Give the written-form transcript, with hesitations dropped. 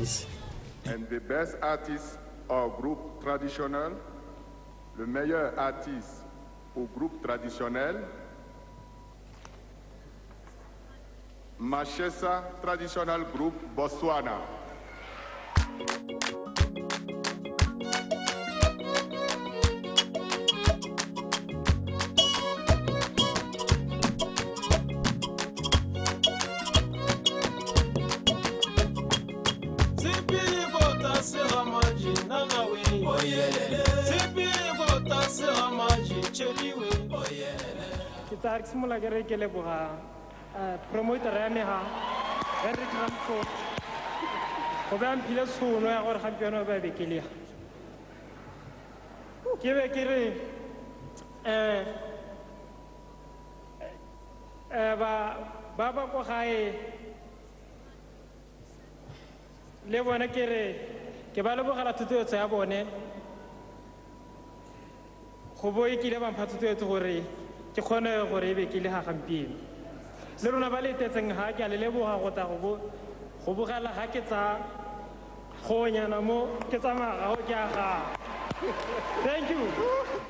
Nice. And the best artist or groupe traditionnel, le meilleur artiste ou groupe traditionnel, Machesa Traditional Group, Botswana. Ke tsaya ke simolola ke re ke leboga promoter ya me ga Eric Ramco go be a mphile tshono ya gore gampieno ba be ke lega ke be ke re um ba ba ko gae le bone ke re ke ba lebogela thotloetso ya bone go bo e kile bampha thotloetso gore ke kgone gore e be ke le ga gampieno. Le rona ba le etetseng ga ke a le leboga go tla go bogela ga ke tsa gonyana mo ke tsamaya gago ke a ga. Thank you.